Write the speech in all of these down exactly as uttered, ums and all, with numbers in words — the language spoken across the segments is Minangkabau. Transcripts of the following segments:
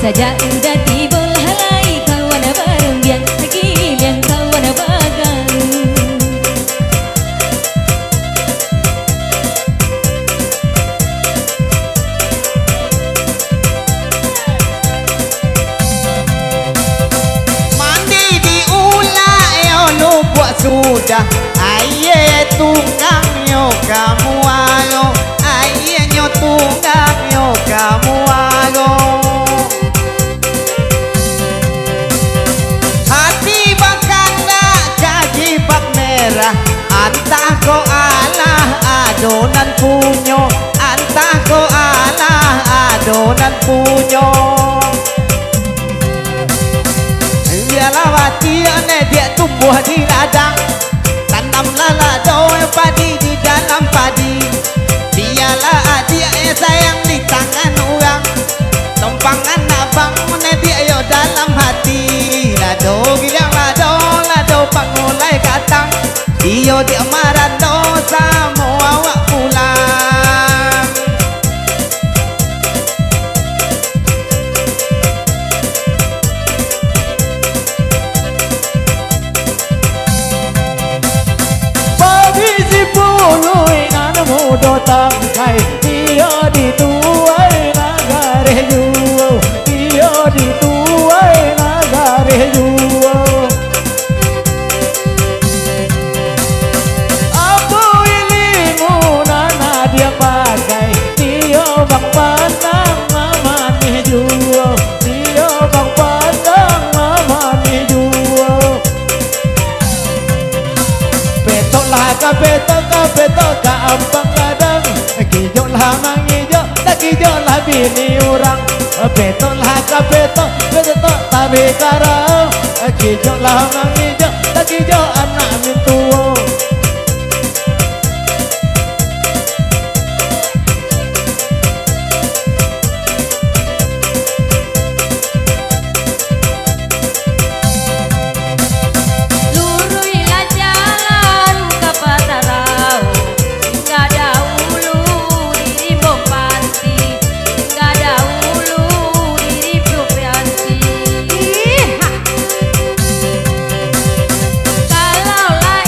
Sajak udah tibo lah lai kawan barumbiang, giliang kawan bagaul. Mandi di ulak yo lubuak sudah, aia tunggangnyo ka muaro, aianyo tunggangnyo ka muaro. Hati bakandak ka jibak merah, antah ko alah ado nan punyo, antah ko alah ado nan punyo. Bialah batiak nadiak tumbuah di ladang, tanamlah lado padi di dalam padi. Bialah adiak eh sayang di tangan urang, tompangan abang nadiak yo dalam hati. Lado giliang lado, lado pangulai katang, iyo diak marando samo awak pulang. Padi sipuluih nan mudo tangkai, iyo dituai nan gareh juo, iyo dituai nan gareh juo. Apo ilingu nan adiak pakai, iyo bang pandang mamanih juo, iyo bang pandang mamanih juo. Petoklah ka petok, ka petok ka ampang gadang, kijoklah mangijok, takijoklah bini urang. Petoklah ka petok, petok tabik karau, kijoklah mangijok, takijok anak mintuo. Luruihlah jalan ka Patarau, singgah dahulu di Rimbon Panti, singgah dahulu di Rimbon Panti. Kalau lah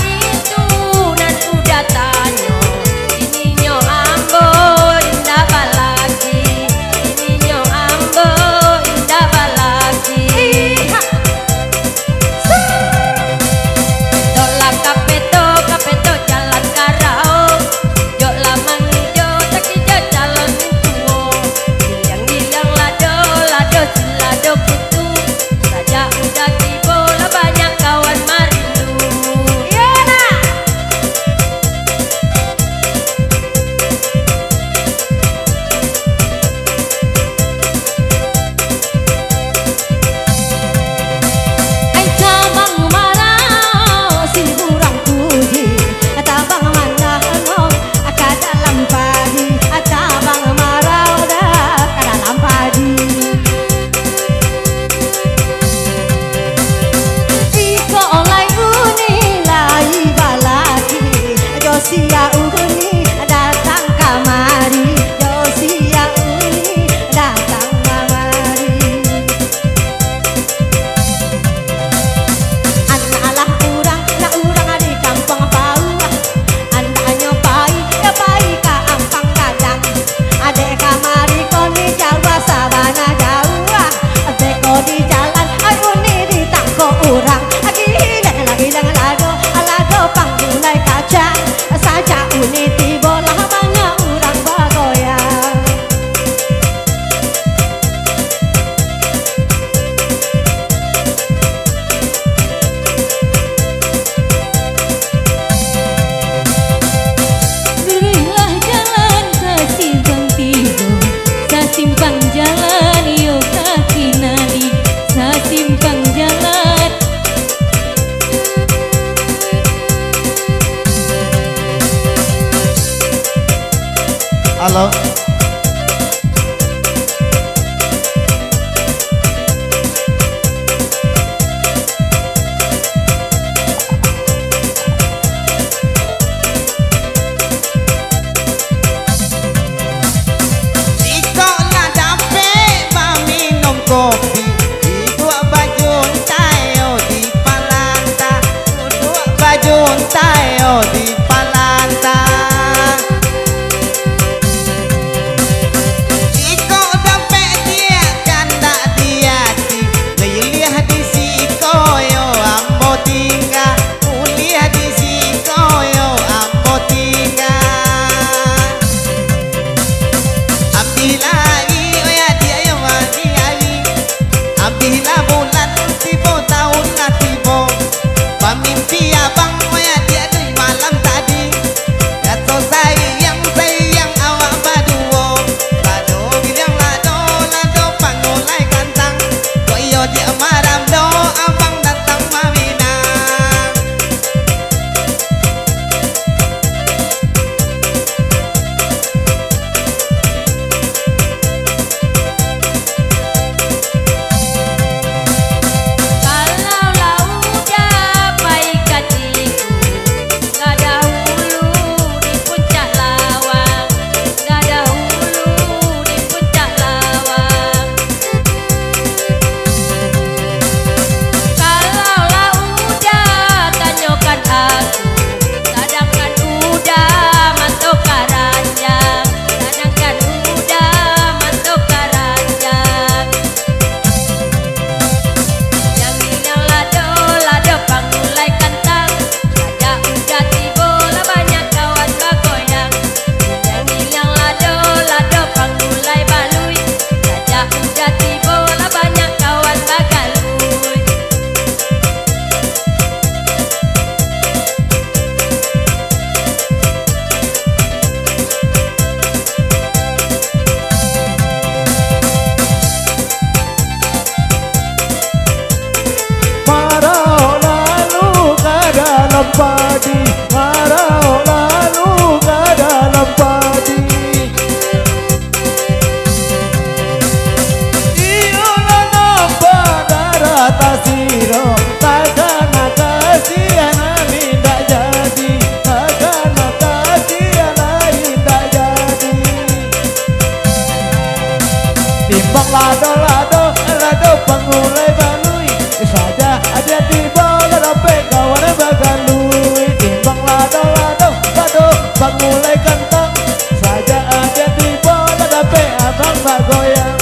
Lado, lado, lado, pangulai balui. Sajak adiak tibo, lah dapek kawan bagalui. Timbang lado, lado, lado, pangulai kantang. Sajak adiak tibo, lah dapek abang bagoyang.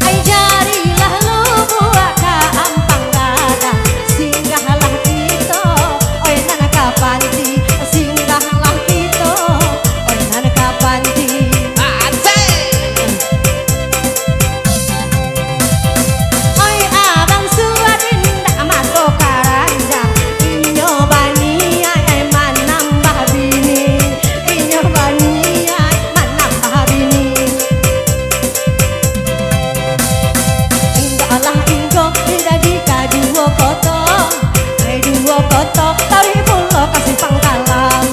Ai jarilah lubuak ka ampang gadang, singgahlah kito, oi nan ka panti, singgahlah kito, oi nan ka panti. Asik. Oi abang suah indak mato karanjang, inyo baniaik manambah bini, inyo baniaik manambah bini. Indaklah inggo jadi kaduo koto, ai duo koto, taruih pulo ka simpang kalam.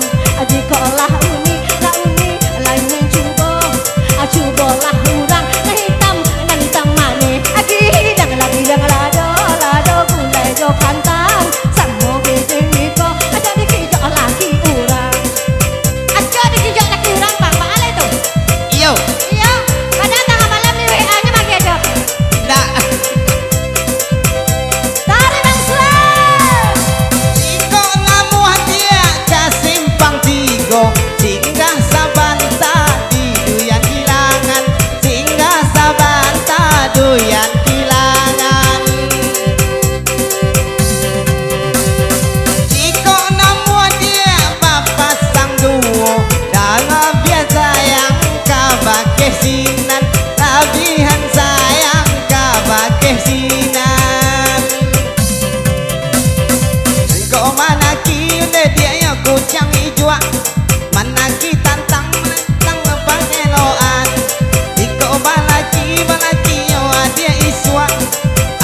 Jikok lah unik, lah unik, lai mancubo, cubolah urang nan hitam, nan hitam maneh. Gidang lah gidang, lado, lado, gulai jo kantang, samo kecek iko, jadi kijok laki urang. Ajo dikijok laki urang, Bang. Baa lai tu? Iyo. Iyo. Padahal tangah malam ni W A-nyo mangge ajo. Ndak. Tarik, Bang Suan. Iko lamuah diak ka simpang tigo, singgah sabanta di Duyan Kilangan, singgah sabanta Duyan Kilangan. Jikok namuah diak bapasang duo, dah labiah sayang ka bakeh sinan, labihan sayang ka bakeh sinan. Kok manaki dek diak yo kuciang ijuak, manaki tantang tang pangeloan. Iko balaki, balaki yo adiak isuak.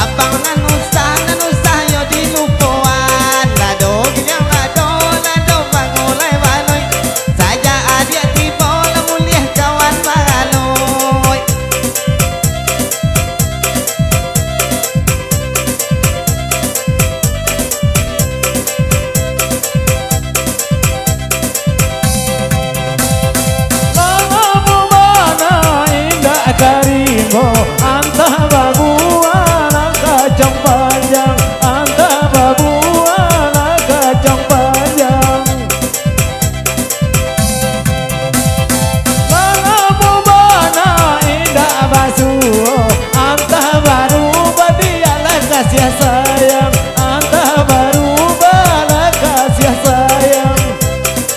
Abang nan usah, nan usah yo dilupoan. Lado giliang lado, lado pangulai baloi. Sajak adiak tibo lah mulih kawan bagaloi. Lamo bana indak tarimo,